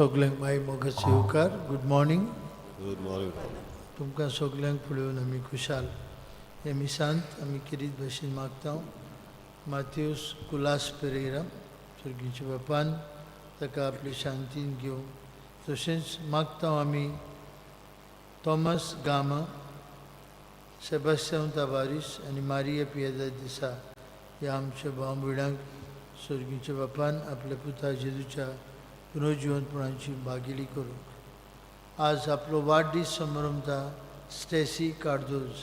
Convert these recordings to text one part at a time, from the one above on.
सगल्यांक माई मोगाचो येवकार. Good morning. Good morning, Father. तुमकां सगल्यांक पळोवन आमी खुशाल. हे मिसांत आमी किरीत भाशेन मागता माथ्यूस कुलास पेरेरा सर्गीच्या बापान ताका आपली शांतीन घेवं. तशेंच मागता आमी थॉमस गामा, सेबास्तियांव ताबारीस आनी मारिया पियेदा दिसा ह्या आमच्या भाव भयणांक सर्गीच्या बापान आपल्या पुता जेजूच्या पुनर्जिवंतपणाची भागिली करूंक. आज आपलो वाडदीस समारंभता स्टेसी कार्दोज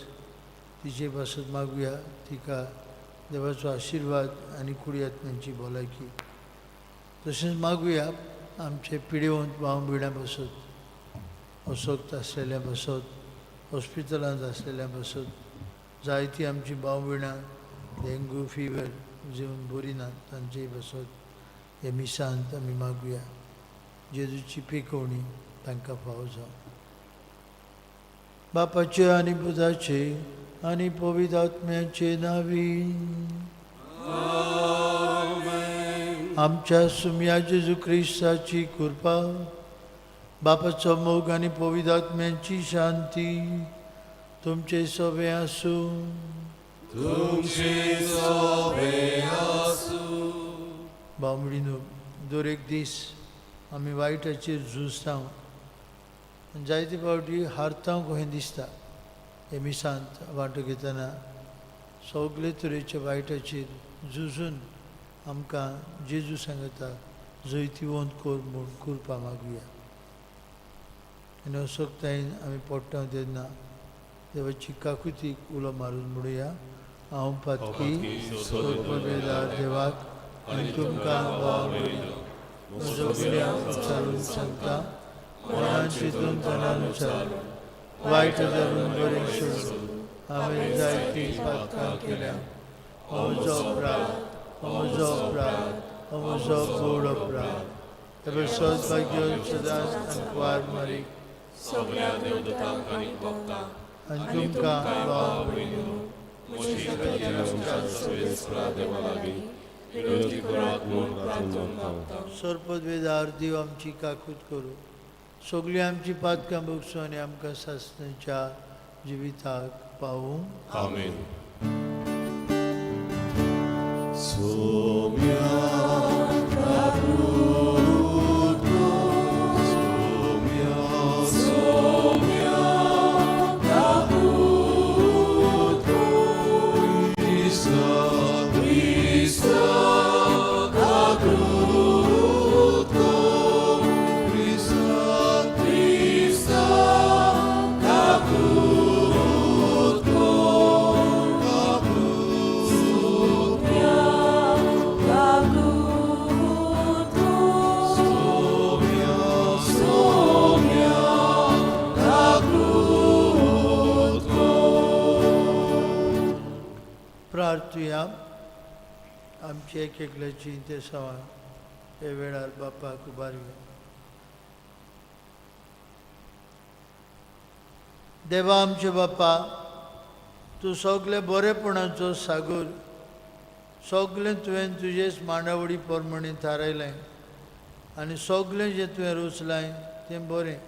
तिचे पासत मागुया, तिका देवाचो आशिर्वाद आनी कुडी आत्म्यांची भलायकी. तशेंच मागुया आमचे पिडेवंत भाव भयणां पासत, असक्त आसलेल्या पासत, हॉस्पिटलांत आसलेल्या पासत, जायतीं आमची भाव भयणां डेंगू फिवर जेवन बरी नात तांचेय पासत हे मिसांत आमी मागुया. जेजूची पिकोवणी तांकां फावो जावं. बापाचे आनी पुताचे आनी पवित्र आत्म्याचे नांवी. आमच्या सुम्या जेजू क्रिस्ताची कृपा, बापाचो मोग आनी पवित्र आत्म्याची शांती तुमचे सोबे आसूं. तुमचे सोबे आसूं. बावडीनो, दर एक दीस आमी वायटाचेर झुजता आनी जायते फावटी हारता कशें दिसता. हे मिसांत वांटो घेतना सगळे तरेच्या वायटाचेर झुजून आमकां जेजू सांगता जैतिवंत कर म्हूण कृपा मागुया. आनी असक्तायेन आमी पडटा तेन्ना देवाची काकुतीक उलो मारून म्हणुया, हांव पातकी, सोदपवेदार देवाक आनी तुमकां भाव भयणींनो, म्हजो गुन्यांव उच्चारून सांगता. मनान चिंतून तनान उच्चारून, वायट धरून बरें सोडून हांवें जायतीं पातकां केल्या. हो म्हजो अपराध, हो म्हजो अपराध, हो म्हजो व्हड अपराध. ते सदभाग्य सदांच आनी मारीक सगळ्या देवदूतांक आनी भक्तांक आनी तुमकां भाव भयणींनो, म्हजी खातीर आमच्या सर्वेस्परा देवा लागीं विनंती करात म्हूण प्रार्थना मागता. सर्पदवेदार देव आमची काकूत करूं, सगळीं आमची पातकां भोगसूं आनी आमकां सासणाच्या जिविताक पावूं. आमेन. सोम्या काकुत सोम्या सोम्या काकुत क्रिस्ता क्रिस्ता काकुत क्रिस्ता क्रिस्ता काकुत सोम्या सोम्या काकुत प्रार्थुया. आमची एक एकल्याची इंतेसांवां हे वेळार बापाक उबारुया. देवा आमचे बापा, तूं सगळे बरेपणाचो सागोर. सगळें तुवें तुजेच मांडावळी प्रमाणे थारायलें आनी सगळें जें तुवें रचलां तें बरें.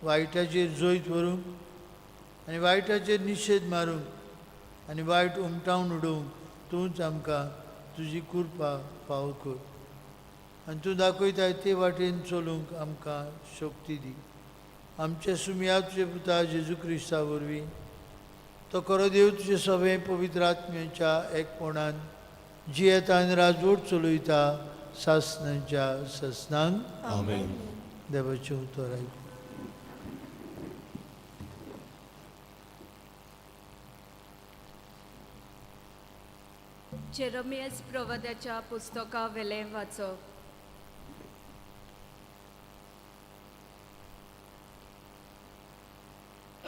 वायटाचेर जैत व्हरूंक आनी वायटाचेर निशेध मारूंक आनी वायट उमटावन उडोवंक तूंच आमकां तुजी कृपा फावो कर आनी तूं दाखयताय ते वाटेन चलूंक आमकां शक्ती दी. आमचे सुमया तुजे पुता जेजू क्रिस्ता वरवीं, तो खरो देव तुजे सगळे पवित्र आत्म्याच्या एकपणान जियेता आनी राजवट चलयता सासणाच्या सासणांक. आमेन. देवाचें उतर आयकूं. जेरमियस प्रवादाच्या पुस्तका वेलें वाचप.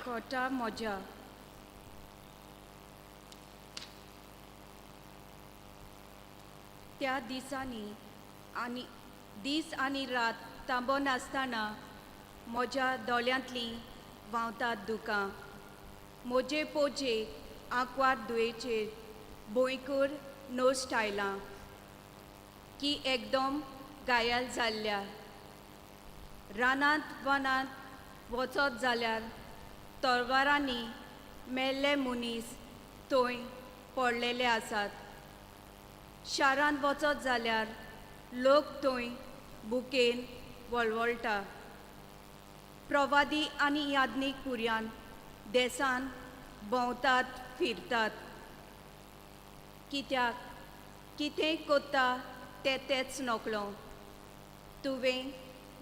कोटा म्हज्या, त्या दिसांनी आनी दीस आनी रात थांबो नासतना म्हज्या दोळ्यांतलीं व्हांवतात दुकां. म्हजे पोजे आंकवार दुयेचेर भंयकर नश्ट आयलां की एकदम घायल जाल्ल्या. रानांत वनांत वचत जाल्यार तलवारांनी मेल्ले मनीस थंय पडलेले आसात. शारांत वचत जाल्यार लोक थंय भुकेन वळवळटा. प्रवादी आनी याज्ञीक पुर्यान देसान भोंवतात फिरतात. कित्याक कितें कोत्ता तें तेंच नकळो. तुवें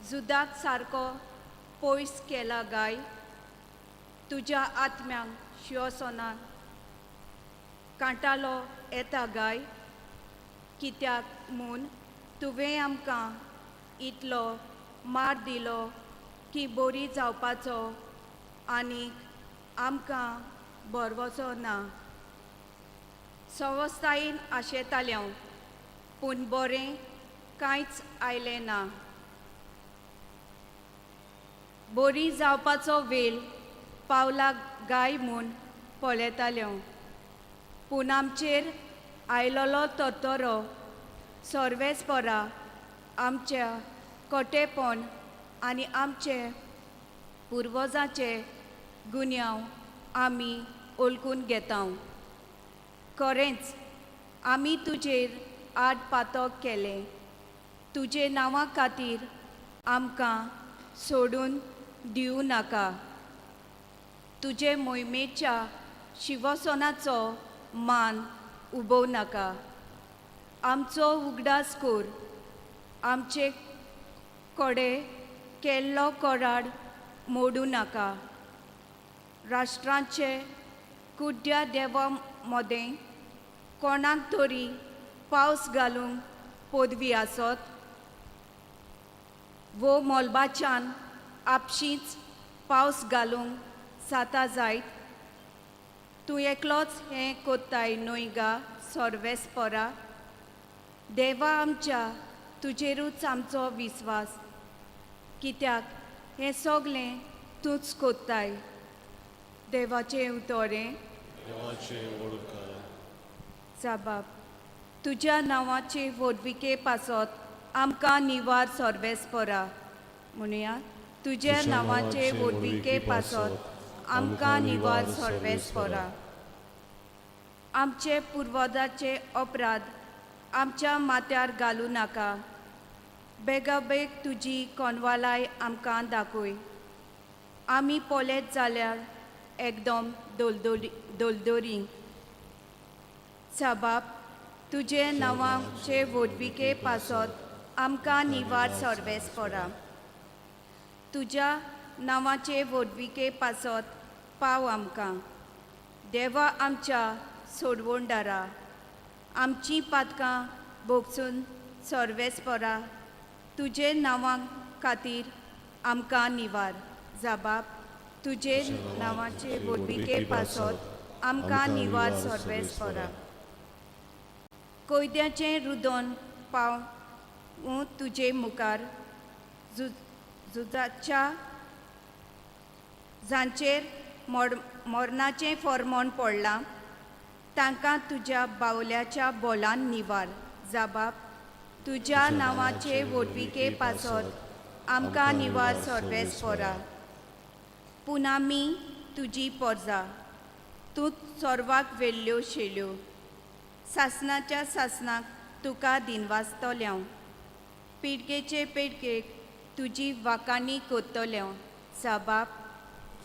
जुदाक सारको पयस केला गाय. तुज्या आत्म्यांक शिवसनान कांटालो येता गाय. कित्याक म्हूण तुवें आमकां इतलो मार दिलो की बरी जावपाचो आनीक आमकां बरवचो ना. सवस्तायेन आशेतालें हांव पूण बरें कांयच आयलें ना. बरी जावपाचो वेळ पावला गाय म्हूण पळयतालें हांव पूण आमचेर आयलोलो तोतोरो सर्वेस्परा आमच्या कोटेपण आनी आमचे पुर्वजांचे गुन्यांव आमी ओलकून घेता. खरेंच आमी तुजेर आड पातक केलें. तुजे नांवा खातीर आमकां सोडून दिवं नाका. तुजे मोहिमेच्या शिवसनाचो मान उबोवं नाका. आमचो उगडास कर. आमचे कडे केल्लो कराड मोडूं नाका. राष्ट्रांचे कुड्ड्या देवा मदें कोणाक तरी पावस घालूंक पदवी आसत वो मोलबाच्यान आपशींच पावस घालूंक जाता जायत. तूं एकलोच हें कोत्ताय न्हय गा सर्वेस्परा. देवा आमच्या तुजेरूच आमचो विस्वास. कित्याक हें सगलें तूंच कोत्ताय. देवाचें उतोरें. जाबाब तुज्या नांवाचे व्हडविके पासत आमकां निवार सर्वेस्परा. म्हणया तुज्या नांवाचे व्हडविके पासत आमकां निवार सर्वेस्परा. आमचे पुर्वजाचे अपराध आमच्या माथ्यार घालूं नाका. बेगाबेग तुजी कोनवालाय आमकां दाखय. आमी पळयत जाल्यार एकदम दोलदोली दोलदोरी. साबाब तुजे नांवाचे व्हडविके पासत आमकां निवार सर्वेस्परा. तुज्या नांवाचे व्हडविके पासत पाव आमकां. देवा आमच्या सोडवणदारा आमचीं पातकां भोगसून सर्वेस्परा तुजे नांवा खातीर आमकां निवार. जाबाब तुजे नांवाचे व्हडविके पासत आमकां निवार सर्वेस्परा. कोयद्याचें रुदोन पाव तुजे मुखार झुजाच्या जांचेर मरणाचें फॉर्मोन पडलां तांकां तुज्या बावल्याच्या बोलान निवार. जाबाब तुज्या नांवाचे व्हडविके पासत आमकां निवार सर्वेस्परा. पूण आमी तुजी पोरजा. तूं चोरवाक व्हेल्ल्यो शेल्यो सासणाच्या सासणाक तुका दिनवासतलें हांव. पिडकेचे पेडकेक तुजी वाकाणी कोत्तलें हांव. साबाब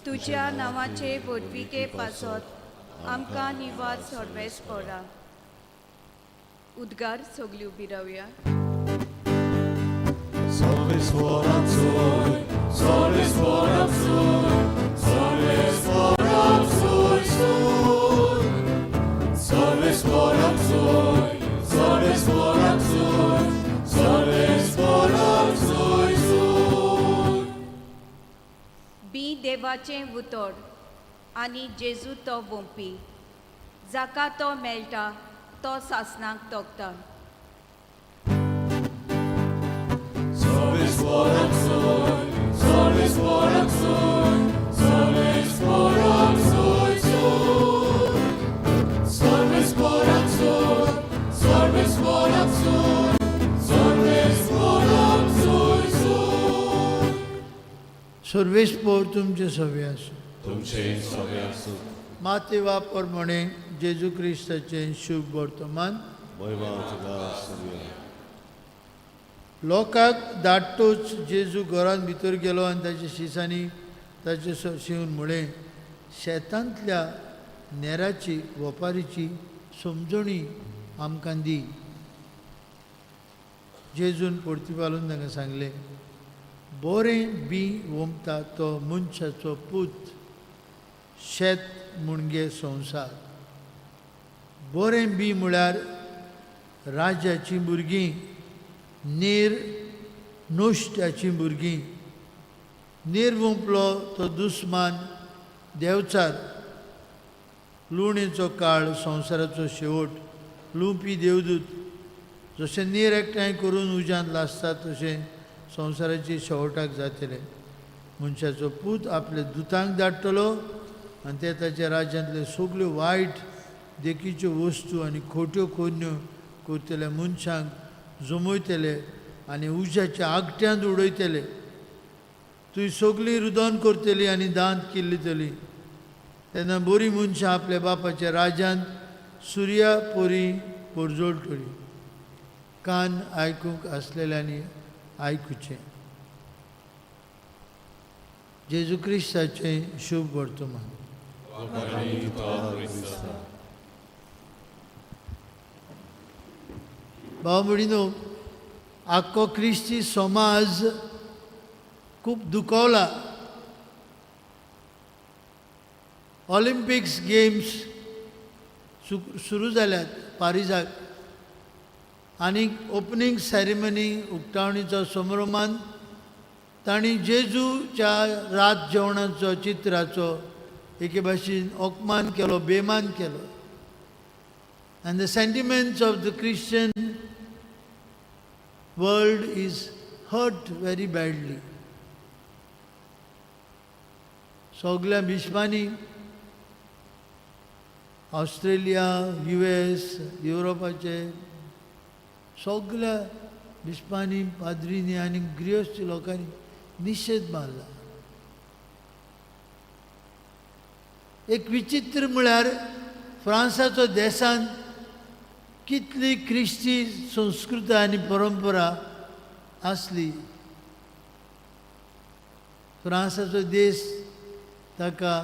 तुज्या नांवाचे व्हडविके पासत आमकां निवार सर्वेस्परा. उद्गार सगळी उबी रावया. बी देवाचें उतर आनी जेजू तो वोंपी. जाका तो मेळटा तो सासणाक तोखता. सर्वेस्पोर तुमचे सवे आसूं. तुमचे सगळे आसूं. मातेवा प्रमाणे जेजू क्रिस्ताचें शुभ वर्तमान. महिमा तुका सुर्या. लोकांक धाडटोच जेजू घरांत भितर गेलो आनी ताच्या शिसांनी ताचे शिवून म्हळें, शेतांतल्या नेराची वपारीची समजणी आमकां दी. जेजून परतिपालून तांकां सांगलें, बोरें बी ओंपता तो मनशाचो पूत, शेत म्हणजे संवसार. बोरें बी म्हळ्यार राज्याचीं भुरगीं, नीर नुस्त्याचीं भुरगीं. नीर वोंपलो तो दुस्मान देवचार. लुवणेचो काळ संवसाराचो शेवट, लुवपी देवदूत. जशें नीर एकठांय करून उज्यांत लासतात तशें संवसाराचे शेवटाक जातलें. मनशाचो पूत आपल्या दुतांक धाडटलो आनी ते ताच्या राज्यांतले सगल्यो वायट देखीच्यो वस्तू आनी खोट्यो कोन्यो करतल्या मनशांक जमयतले आनी उज्याच्या आगट्यांत उडयतले. थंय सगळीं रुदन करतली आनी दांत किल्लतली. तेन्ना बरीं मनशां आपल्या बापाच्या राज्यांत सुर्या परी परजळटली. कान आयकूंक आसलेल्यांनी आयकुचें. जेजू क्रिस्ताचें शुभ वर्तमान. भाव भयणीनो, आख्खो क्रिस्ती समाज खूब दुखवला. ऑलिम्पिक्स गेम्स सुरू जाल्यात पारिजाक आनी ओपनींग सेरेमनी उक्तावणीचो समारंभान तांणी जेजूच्या रात जेवणाचो चित्राचो एके भाशेन अपमान केलो, बेमान केलो. And the sentiments of the Christian world is hurt very badly. सगल्या बिस्पांनी ऑस्ट्रेलिया, यू एस, युरोपाचे सगल्या बिस्पांनी, पाद्रींनी आनी गृहस्थी लोकांनी निशेध मारला. एक विचित्र म्हळ्यार फ्रांसाचो देशांत कितली क्रिस्ती संस्कृताय आनी परंपरा आसली. फ्रांसाचो देश ताका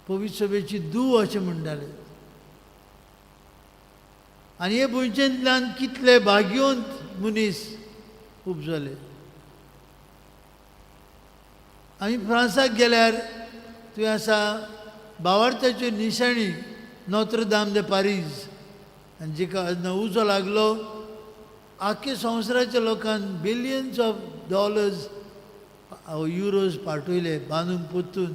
पवित्र सभेची दूव अशें म्हणटाले आनी हे भुंयचेंतल्यान कितले भाग्यवंत मनीस उपजले. आमी फ्रांसाक गेल्यार थंय आसा भावार्थाच्यो निशाणी नोत्रदाम दे पारीज, आनी जिका उजो लागलो आख्खे संवसाराच्या लोकांक बिलियन्स ऑफ डॉलर्स युरोज पाठवले बांदून पोतून.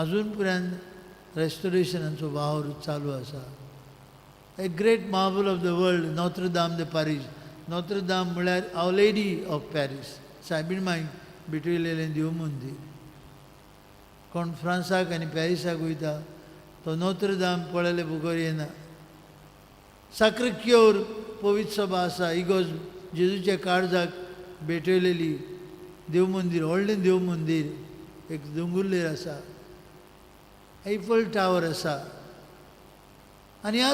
अजून पर्यंत रेस्टोरेशनाचो वावर चालू आसा. A great marvel of the world Notre Dame de Paris. Notre Dame म्हळ्यार our lady of Paris, सायबीण मायक भेटयलेलें देव मंदीर. कोण फ्रांसाक आनी पॅरिसाक वयता तो नोत्रदाम पळयले बगर येना. साक्रक्योर पवित्र सभा आसा, इगोज जेजूच्या काळजाक भेटयलेली देव मंदीर, व्हडलें देव मंदीर एक दोंगुल्लेर आसा. एफल टावर आसा. आनी ह्या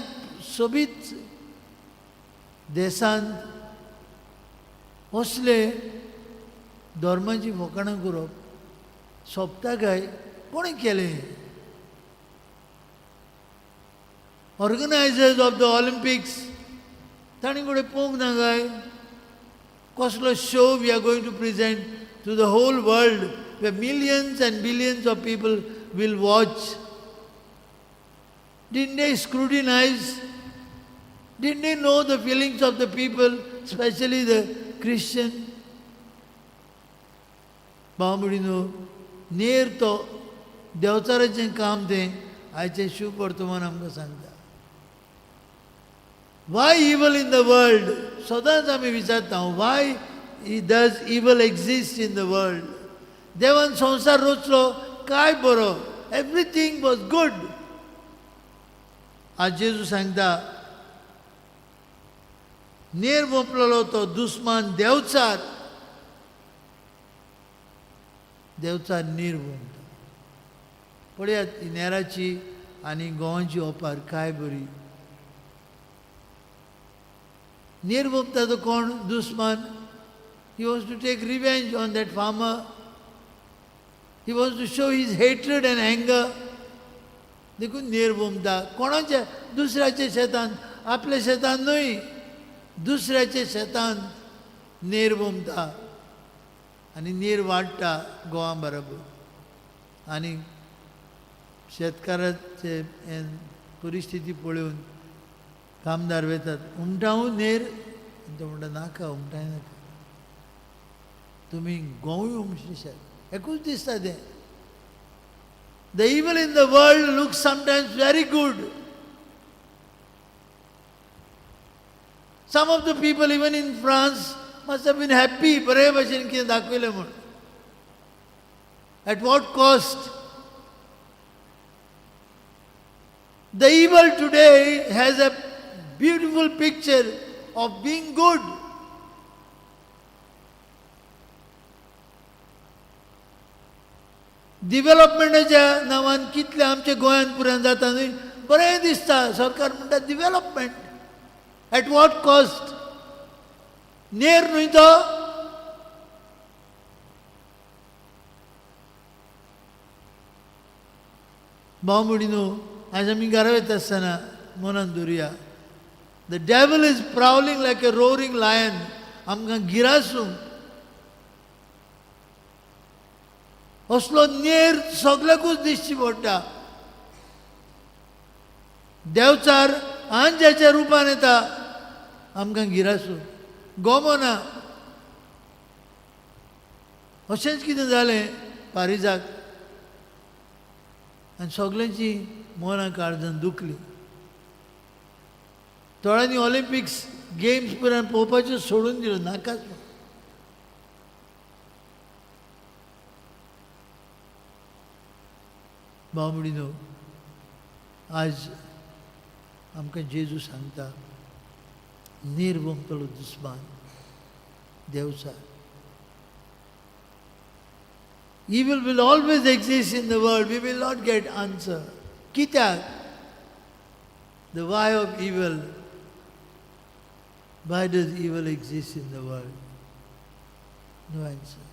सोबीत देशांत असले धर्माची फकाणां करप सोंपता काय? कोणें केलें? ऑर्गनायजर्स ऑफ the Olympics तांणी कडेन पळोवंक ना काय कसलो show we are going to present to the whole world, where millions and billions of people will watch. Didn't they scrutinize? Didn't they know the feelings of the people, especially the Christian? भाव भयणीनो, नेर तो देवचाराचें काम तें आयचें शुभ वर्तमान आमकां सांगता. Why evil in the world? सदांच आमी विचारता, why does evil exist in the world? देवान संवसार रचलो काय बरो, एवरीथींग वॉज गुड. आज जेजू सांगता, नेर मोपलेलो तो दुस्मान देवचार. देंवचार नीर भोंवता. पळयात ही नेराची आनी गोवांची ओपार काय बरी. नीर भोंवता तो कोण? दुस्मान. He wants to take revenge on that farmer. He wants to show his hatred and anger. देखून नीर भोंवता. कोणाच्या? दुसऱ्याच्या शेतांत, आपल्या शेतांत न्हय, दुसऱ्याच्या शेतांत नीर भोंवता आनी नीर वाडटा गोवा बरोबर. आनी शेतकाराचे हें परिस्थिती पळोवन कामदार वेतात, उमटावूं नेर? तो म्हणटा नाका, उमटाय नाका, तुमी गोंवूय उमशेशात. एकूच दिसता तें. The evil in the world looks sometimes very good. Some of the people even in France must have been happy, बरे भशेन कितें दाखयलें म्हूण. At what cost? The evil today has a beautiful picture of being good. डिव्हलपमेंटाच्या नांवान कितलें आमच्या गोंयांत पुराय जाता न्हय, बरें दिसता. सरकार म्हणटा डिव्हलपमेंट. At what cost? नेर न्हय तो. भाव भयणीनो, आयज आमी घरा वयता आसतना मनान दवरुया, the devil is prowling like a roaring lion. आमकां गिरासूंक असलो नेर सगल्याकूच दिसची पडटा. देंवचार आंज्याच्या रुपान येता आमकां गिरासूंक, गोमो ना. अशेंच कितें जालें पारिजाक आनी सगल्यांची मनां काळजान दुखली. थोड्यांनी ऑलिम्पिक्स गेम्स पर्यंत पळोवपाचें सोडून दिलें, नाकाच. भाव भयणीनो, आज आमकां जेजू सांगता, नीर वमतलो दुस्मान Devchar. Evil will always exist in the world. We will not get answer. कित्याक? The why of evil. Why does evil exist in the world? No answer.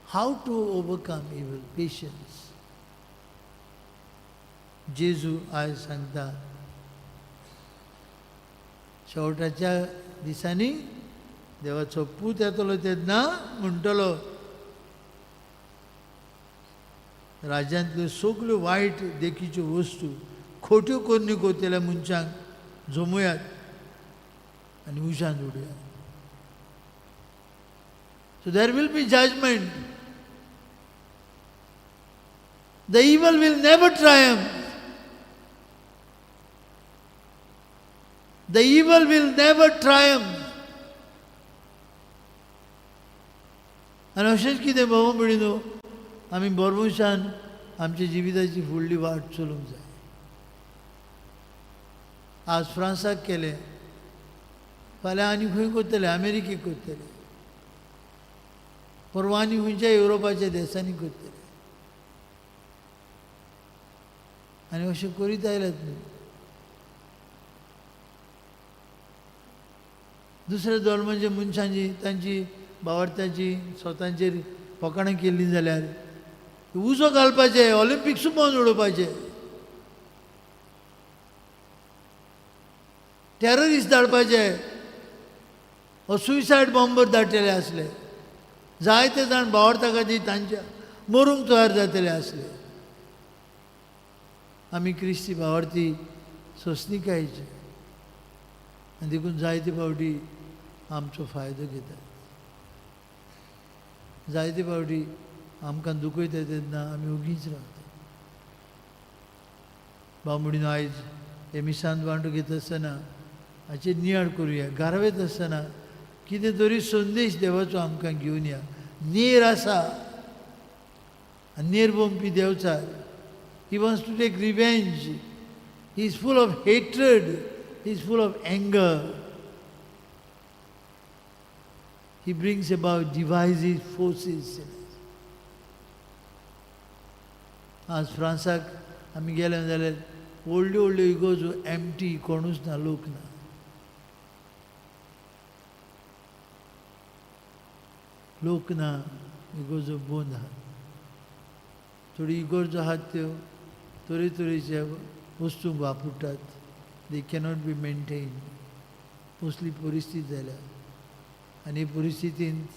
How to overcome evil? Patience. जेजू आयज सांगता, शेवटाच्या दिसांनी देवाचो पूत येतलो तेन्ना म्हणटलो, राज्यांतल्यो सगल्यो वायट देखीच्यो वस्तू, खोट्यो करण्यो करतल्या मनशांक जमयात आनी उज्यांत उडयात. So there will be judgment. The evil will never triumph. The evil will never triumph. आनी अशेंच कितें भाव भयणीनो, आमी बरवंशान आमच्या जिविताची फुडली वाट चलूंक जाय. आज फ्रांसाक केलें, फाल्यां आनी खंय करतले, अमेरिकेक करतले, परवां आनी खंयच्या युरोपाच्या देशांनी करतले. आनी अशें करीत आयल्यात न्हू. दुसऱ्या धर्माच्या मनशांची तांची भावार्थाची स्वतांचेर फकाणां केल्लीं जाल्यार उजो घालपाचें, ऑलिम्पिक्सूय बंद उडोवपाचें, टॅररिस्ट धाडपाचे, हो सुसायड बॉम्बर धाडटले आसले, जायते जाण भावार्था खातीर तांच्या मरूंक तयार जातले आसले. आमी क्रिस्ती भावार्थी सोंसणिकायेचे आनी देखून जायते फावटी आमचो फायदो घेतात, जायते फावटी आमकां दुखयता तेन्ना आमी ओगीच रावता. भाव भयणीनो, आयज हे मिसांत वांटो घेता आसतना हाचेर नियाळ करुया. गारवेत आसतना कितें तरी संदेश देवाचो आमकां घेवन या. नेर आसा आनी नेर बोंपी Devchar. He wants to take revenge. He is full of hatred. He is full of anger. He brings about divisive forces. आज फ्रांसाक आमी गेले जाल्यार व्हडल्यो व्हडल्यो इगोर्जो एम्प्टी, कोणूच ना, लोक ना. लोक ना, इगोर्जो बंद आहा. थोडी इगोर्जो आहात त्यो तरेतरेच्या वस्तूंक वापरतात. They cannot be maintain. असली परिस्थिती जाल्या आनी हे परिस्थितींत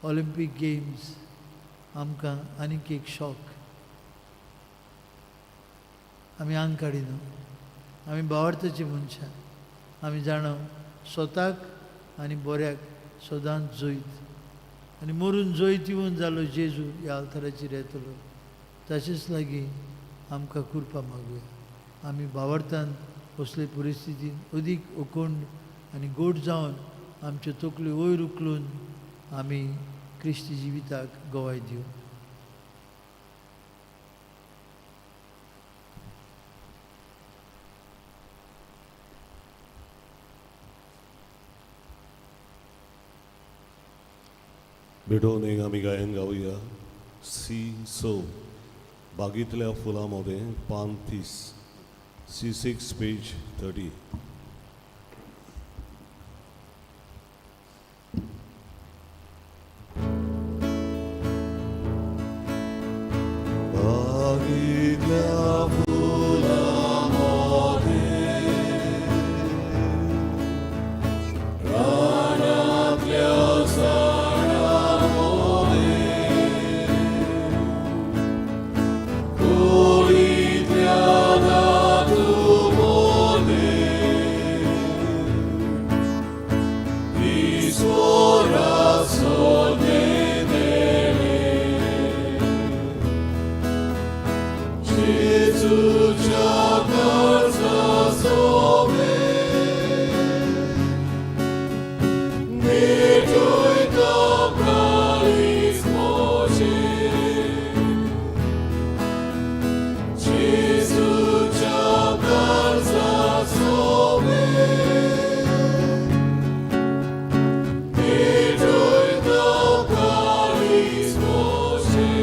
ऑलिंपीक गेम्स आमकां आनीक एक शॉक. आमी आंग काडिना, आमी बावडताची मनशां. आमी जाणा स्वताक आनी बऱ्याक सदांच जैत आनी मरून जैत येवन जालो जेजू ह्या आल्ताराचेर येतलो. ताचेच लागीं आमकां कृपा मागुया. आमी बावडतान असले परिस्थितीन अदीक अखंड आनी गोड जावन आमच्यो तकल्यो वयर उखलून आमी क्रिस्ती जिविताक गवाय दिवं. भेटोवन आमी गायन गावया सी स बागेंतल्या फुलां मदें पान 30, C6 page 30. बागेंतल्या फुलां मदें रानांतल्या झाडां मदें कुडींतल्या धातू मदें ईश्वराचो देणें जेजूच्या काळजा सोबें भेटयता काळीज म्हजें जेजूच्या काळजा सोबें भेटयता काळीज म्हजें.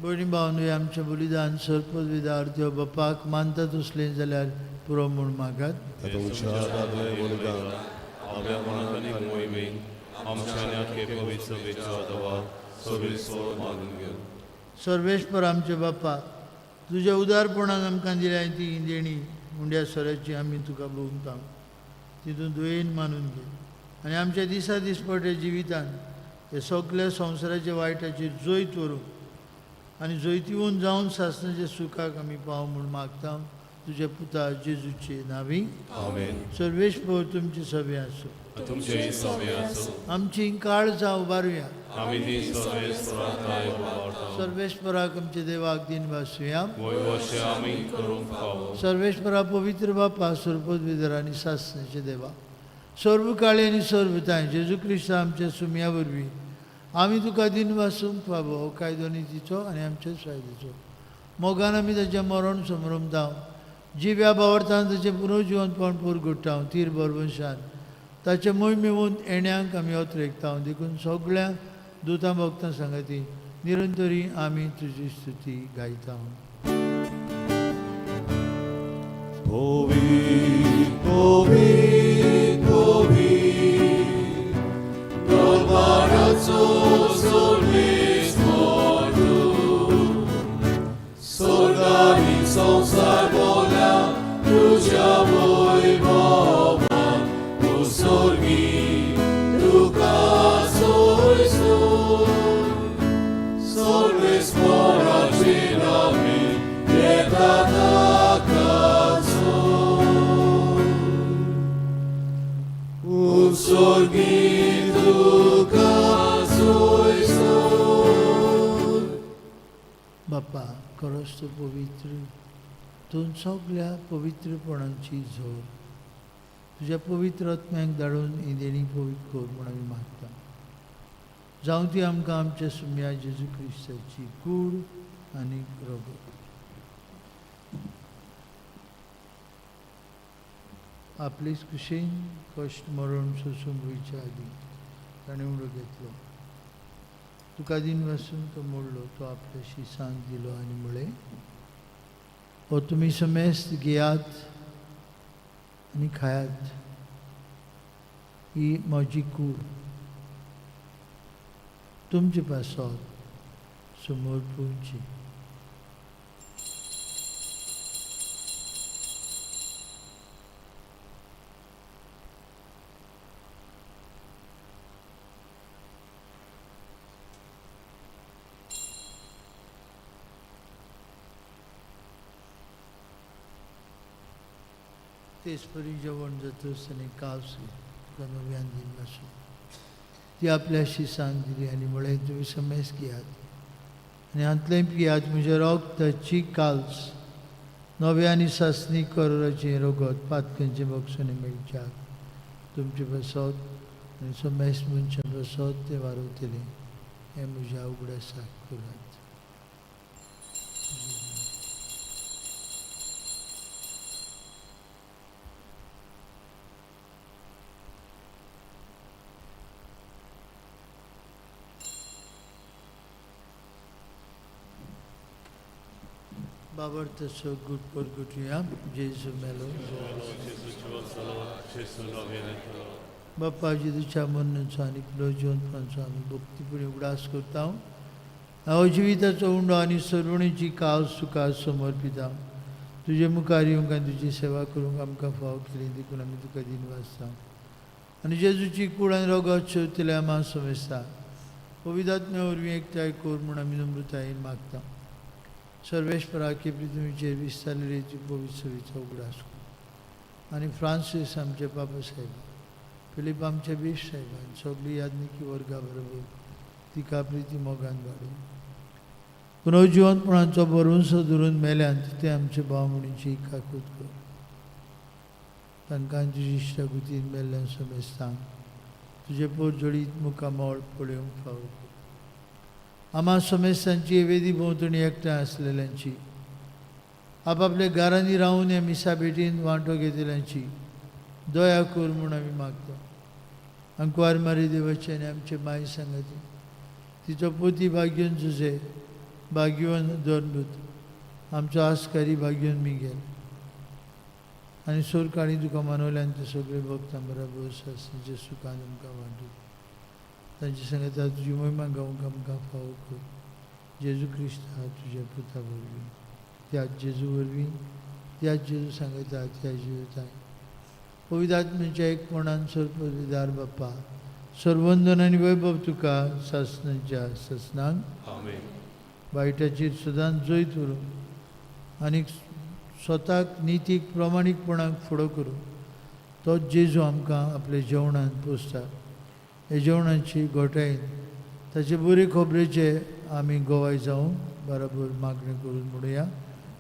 भयणी भावनूय आमचें बलिदान सर्पविदार त्यो बापाक मानता तसलें जाल्यार पुरो म्हूण मागात. तुमच्या हातांतलें बलिदान आपल्या मनात आनी मोहिमेन आमच्या आनी आख्खे पवित्र सभेच्या देवा सर्वेस्पर मागून घेवन. सर्वेस्पर आमचे बापा, तुज्या उदारपणान आमकां दिल्या ती देणी उंड्या सोऱ्याची आमी तुका भोगता. तितून दुयेन मानून घे आनी आमच्या दिसा दिसपट्या जिवितान हे सगल्या संवसाराच्या वायटाचेर जैत व्हरूंक आनी जैतिवून जावन सासणाच्या सुखाक आमी पाव म्हूण मागता तुज्या पुता जेजूचे नांवी. आमेन. सर्वेस्पर तुमचे सभे आसूं. तुमचेय सभे आसूं. आमची काळजां उबारुया. आमी ती सर्वेस्परा थाय उबारता. सर्वेस्पराक आमच्या देवाक दिन भासुया. वयवशे आमी करूंक फावो. सर्वेस्परा पवित्र बापा, सर्वपदवीधर आनी सासणाचे देवा, सर्व काळी आनी सर्व तांय जेजू क्रिस्त आमच्या सुमया वरवीं आमी तुका दिन वासूंक फावो. हो कायदो नितीचो आनी आमच्या फायद्याचो. मोगान आमी ताचें मरण समरमता, जिव्या बावरतान ताचें पुनर्जिवनपण पुरगुट्टा, तीर बरवंशान ताचें मोय मेळून येण्यांक आमी अत्रेकता. देखून सगळ्या दुतां भक्तां सांगाती निरंतरी आमी तुजी स्तुती गायता. पवित्र पवित्र पवित्र दरबाराचो सर्वेस्पर तूं, स्वर्गानी संवसार भरला तुज्या वैभवान. तूं स्वर्गी तुका सोय सोय, सर्वेस्पराचे नांवे येता ताका सोय. स्वर्गी तुका सोय सोय. बापा, खरोच तूं पवित्र, तूं सगल्या पवित्रपणाची झोर. तुज्या पवित्र आत्म्याक धाडून ही देणी पवित्र कर म्हूण आमी मागता. जावं ती आमकां आमच्या सुम्या जेजू क्रिस्ताची कूड आनी रगत. आपलेच कुशीन कश्ट मरण सोसूंक वयच्या आदीं ताणें उडो घेतलो. तुका दिन वासून तो मोडलो, तो आपल्या शिसांक दिलो आनी म्हळें, हो तुमी समेस्त घेयात आनी खायात, ही म्हजी कूड तुमचे पासत समर्पूंची. तेच परी जेवण जातच आनी कावस तुका नव्यान दिन आसूं ती आपल्या शिसांक दिली आनी म्हळें, तुमी समेस घेयात आनी हांतलें पियात, म्हज्या रगताची काल्स नव्या आनी सासणी करोराचें रगत पातकांचें बक्षणें मेळच्याक तुमचे पासत आनी समेस मनशां पासत तें वारवतलें, हें म्हज्या उगडासाक करात. बाबर तसो गुड परगुटया जेजू मेलो. बाप्पा जेजूच्या मरणाचो आनी पुनर्जिवंतपणाचो आमी भक्तीपुणी उगडास करता. हांव जिविताचो उंडो आनी सर्वणीची कास तुका समर्पिता. तुजे मुखार येवंक आनी तुजी सेवा करूंक आमकां फाव केली देखून आमी तुका दिनवासता. आनी जेजूची कूड आनी रगत शेवतल्या आमा समजता पवित्र वरवीं एकठांय कर म्हूण आमी नम्रतायेन मागता. सर्वेश्वराके पृथ्वीचेर विस्तारलेली पवित्र सभेचो उगडास कर आनी फ्रांसीस आमचे बाबा साहेब, फिलीप आमचे बीश साहेबान सगळी याज्ञिकी वर्गा बरोबर तिका प्रिती मोगान वाडून पुनर्जिवंतपणाचो भरवंसो धरून मेल्यान ते आमचे भाव म्हणीची काकूत कर. तांकां तुजी इश्टागुतीन मेल्ल्यान समेस्तांक तुजे पोरजोळीत मुखामळ पळोवंक फावो कर. आमा समेस्तांची वेदी भोंवतणी एकठांय आसलेल्यांची, आपापल्या घरांनी रावन ह्या मिसा भेटीन वांटो घेतल्यांची दया कर म्हूण आमी मागता. आंकवार मारी देवाचे आनी आमचे माय सांगाती तिचो पोती भाग्योन जुजे भाग्यवन दोनभूत आमचो आस्कारी भाग्योन मिगेल आनी सोरकाणी तुका मानवल्यान ते सगळे भक्तां बराबर सासणीच्या सुखान आमकां वांटू. तांचे सांगता तुजी महिमा गावंक आमकां फावो कर. जेजू क्रिस्त हा तुज्या पुता वरवीं, त्याच जेजू वरवीं, त्याच जेजू सांगता त्या जिवितान पवित्र आत्म्याच्या एकपणान सर्वदार बाप्पा सर्वंदन आनी वैभव तुका सासणाच्या सासणाक. आमेन. वायटाचेर सदांच जैत व्हरूं आनी स्वताक नितीक प्रमाणीकपणाक फुडो करूं. तोच जेजू आमकां आपल्या जेवणान पोसता. हे जेवणाची घोटायेन ताचे बरे खबरेचे आमी गोवाय जावं बरोबर मागणी करून म्हणुया.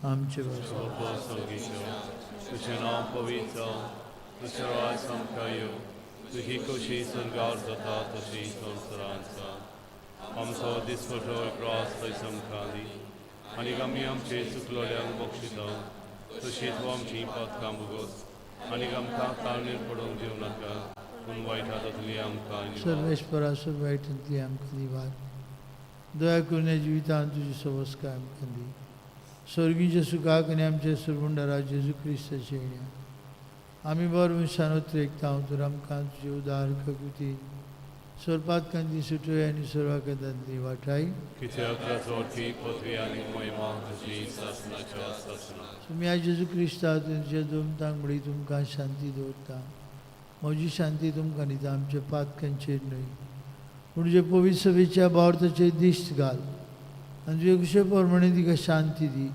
आमचे बापा स्वर्गीचो, तुजें नांव पवित्र जावं, तुजें राज आमकां येवं, तुजी खोशी स्वर्गार जाता तशी संवसारांत जावं. आमचो दिसपटो ग्रास पयस आमकां दी आनी आमी आमचे चुकलोल्यांक बक्षिता तशीं तूं आमची पातकां भोगोस आनी आमकां ताळणेर पडोवंक दिवं नाका, पूण वायट हातांतली आमकां निवार. सर्वेस्परा सर्व वायटांतली आमकां निवार. दया करून ह्या जिवितांत तुजी सवस्काय आमकां दी. स्वर्गीच्या सुखाक आनी आमच्या सर्वंडरा जेजू क्रिस्ताचे येण्या आमी बरो मनशान उतरेकता तर आमकां तुजे उदार ककुतीन सर्पातकांती सुटोय आनी सर्वाकांतांतली वाटाय. कित्याक राजवटी पदवी आनी महिमा तुजी सासणाच्या सासणाक. तुमी आज जेजू क्रिस्ता तुमच्या दोमतांक म्हळी तुमकां शांती दवरता. म्हजी शांती तुमकां दिता, आमच्या पातकांचेर न्हय पूण तुजे पवित्र सभेच्या भावार्थाचेर दिश्ट घाल आनी तुजे कुशे प्रमाणे तिका शांती दी.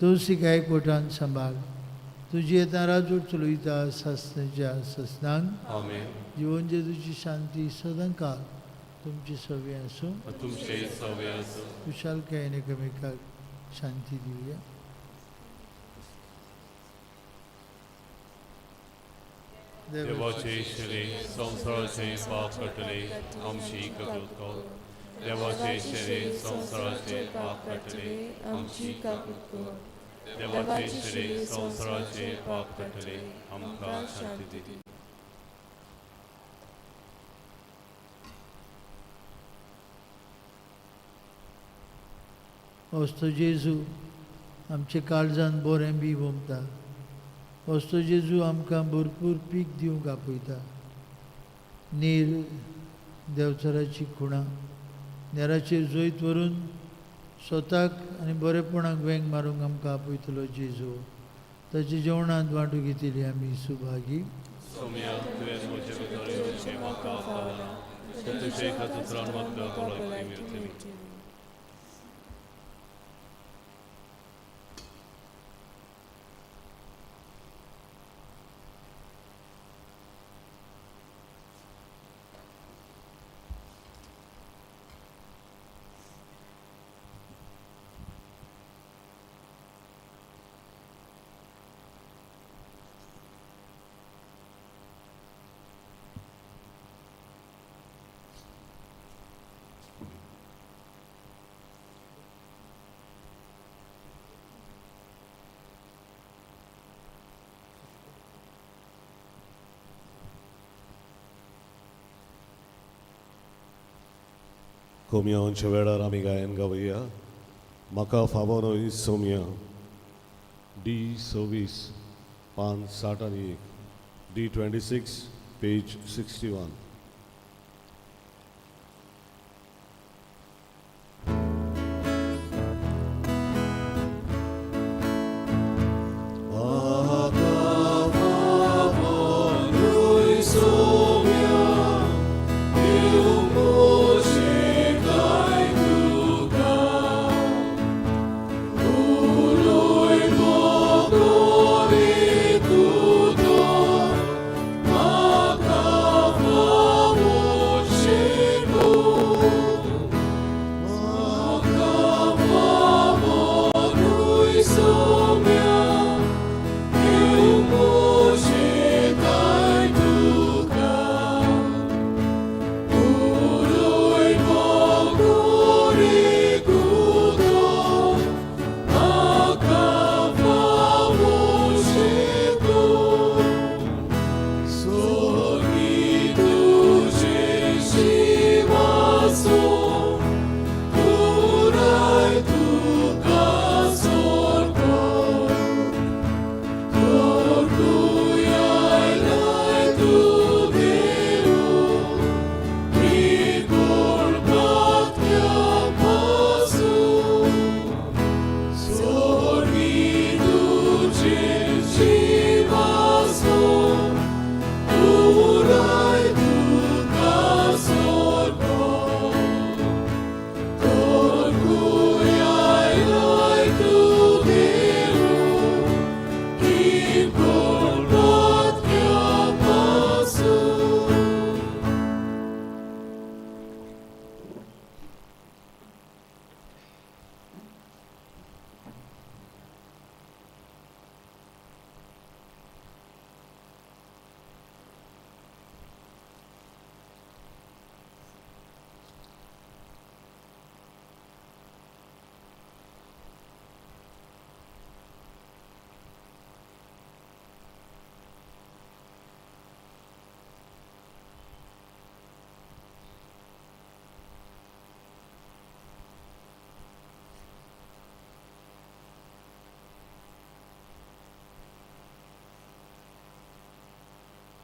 तूं तिका एकवटान सांबाळ. तुजी येता राजवट चलयता सासणाच्या सासणाक. आमेन. जिवन जेजूची शांती सदां काल तुमची सवे आसूं. तुमचे सवे आसूं. खुशालकायेन एकामेकाक शांती दिवया. देवाचे शरीर संवसाराचे पाप काडटले आमची कबूल कर. देवाचे शरीर संवसाराचे पाप काडटले आमची कबूल कर. देवाचे शिरे संवसाराचे पाप काडटले, आमकां शांती दी. वस्तू जेजू आमच्या काळजान बरें बी वमता. वस्तू जेजू आमकां भरपूर पीक दिवंक आपयता. नीर देंवचाराची खुणां नेराचेर जैत व्हरून स्वताक आनी बरेपणाक वेंग मारूंक आमकां आपयतलो जेजू. ताच्या जेवणांत वांटू घेतिल्ली आमी सुभागी. सोम्या, तुवें म्हजे भितर येवचें म्हाका फावना, पूण तुजे एका उतरान म्हाका भलायकी मेळटली. कोमयांच्या वेळार आमी गायन गावया म्हाका फावो न्हय सोमया. डी 26 पान 61, डी 26 पेज 61.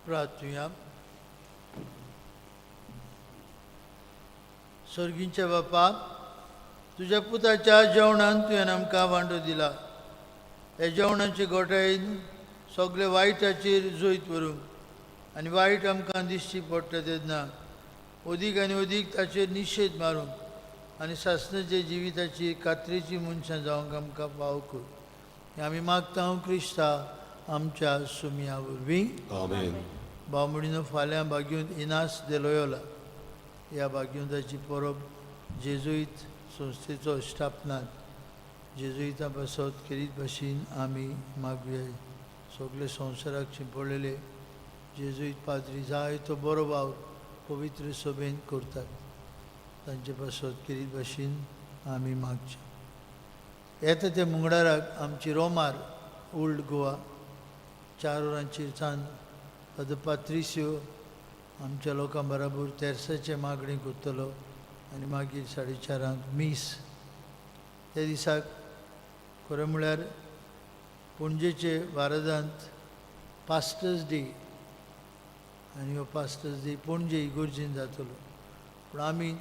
प्रार्थुया. सर्गींच्या बापा, तुज्या पुताच्या जेवणान तुवें आमकां वांटो दिला. ह्या जेवणाचे गोठायेन सगळे वायटाचेर जैत व्हरूंक आनी वायट आमकां दिश्टी पडटा तेन्ना अदीक आनी अदीक ताचेर निशेध मारूंक आनी सासणाच्या जिविताची कात्रेची मनशां जावंक आमकां पाव कर. हें आमी मागता क्रिस्ता आमच्या सुमया वरवीं. आमेन. बामणीनो, फाल्यां बागयोन इनास देलोयोला ह्या बागयोंताची परब जेजुईत संस्थेचो स्थापनात जेजुईतां पासत खेरीत भाशेन आमी मागुया. सगळे संवसाराक शिंपडलेले जेजुईत पाद्री जाय तो बरो वावर पवित्र सभेन करतात, तांचे पासत खेरीत भाशेन आमी मागचें. येता त्या मंगळाराक आमची रोमार ओल्ड गोवा 4 वरांचेर सान फादर पात्रिस्यो आमच्या लोकां बराबर तेर्साचें मागणें करतलो आनी मागीर 4:30 मीस. त्या दिसाक खरें म्हळ्यार पणजेचे वारदांत पास्टर्स डे आनी हो पास्टर्स डे पणजे इगोर्जीन जातलो, पूण आमी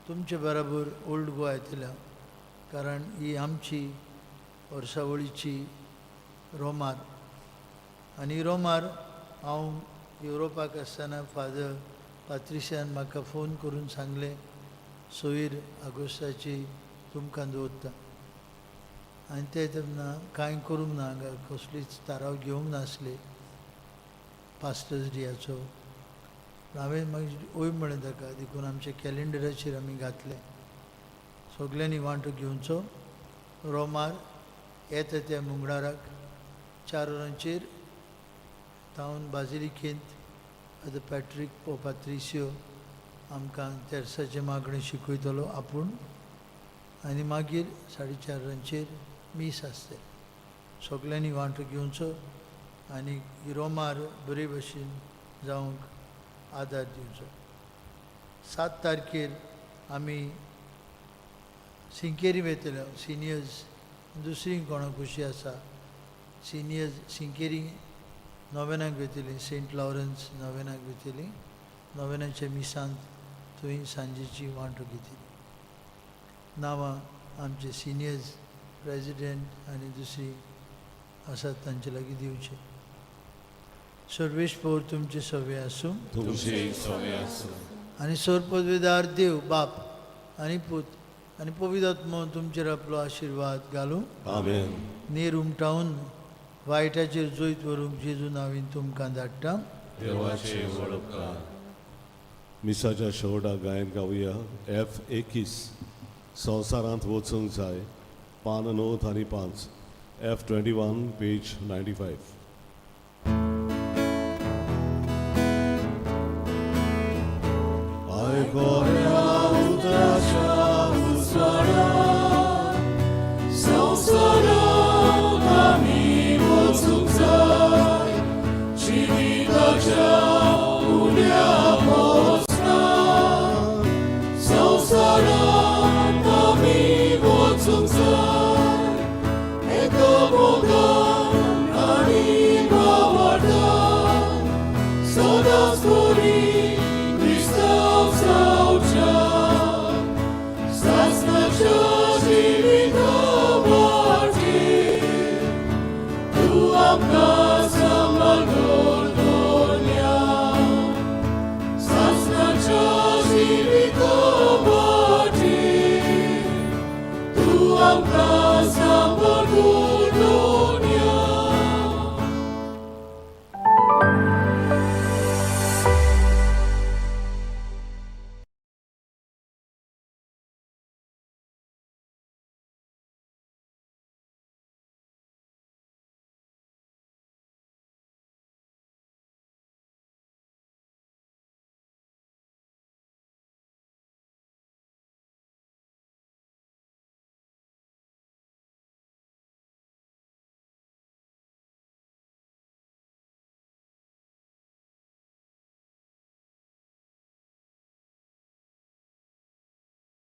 तुमचे बराबर ओल्ड गोवा येतल्या कारण ही आमची वर्सावळीची रोमार. आनी रोमार हांव युरोपाक आसतना फादर पात्रिसियान म्हाका फोन करून सांगलें सोयर आगोस्ताची तुमकां दवरता आनी ते तेन्ना कांय करूंक ना, हांगा कसलीच थाराव घेवंक नासले पास्टर्स डेयाचो. हांवें मागीर वय म्हळें ताका, देखून आमच्या कॅलेंडराचेर आमी घातलें सगल्यांनी वांटो घेवचो. रोमार येता त्या मंगळाराक 4 वरांचेर तावन बाजिलिकेंत फादर पॅट्रीक पो पात्रिसियो आमकां तेर्साचें मागणें शिकयतलो आपूण आनी मागीर 4:30 वरांचेर मीस आसतलें. सगल्यांनी वांटो घेवचो आनी रोमार बरे भशेन जावंक आदार दिवचो. 7 तारखेर आमी सिंकेरी वयतले सिनियर्स, दुसरी कोणाक खुशी आसा सिनियर्स सिंकेरी नोवेनाक वयतली, सेंट लॉरन्स नोवेनाक वयतली. नोवेनाच्या मिसांत थंय सांजेची वांटो घेतली. नांवां आमचे सिनियर्स प्रेजिडेंट आनी दुसरी आसात तांचे लागीं दिवचे. सर्वेश पौर तुमचे सवे आसूं तुमचे सवे आसूं. आनी सोर पदवीदार देव बाप आनी पूत आनी पवित्र तुमचेर आपलो आशिर्वाद घालूं. आमेन. नीर उमटावन वायटाचेर जैत व्हरूंक जेजू नांवीन तुमकां धाडटा. देवाचे वळपकार. मिसाच्या शेवटाक गायन गावया एफ 21 संवसारांत वचूंक जाय, पान 9 आनी 5, एफ 21 पेज 95. आयको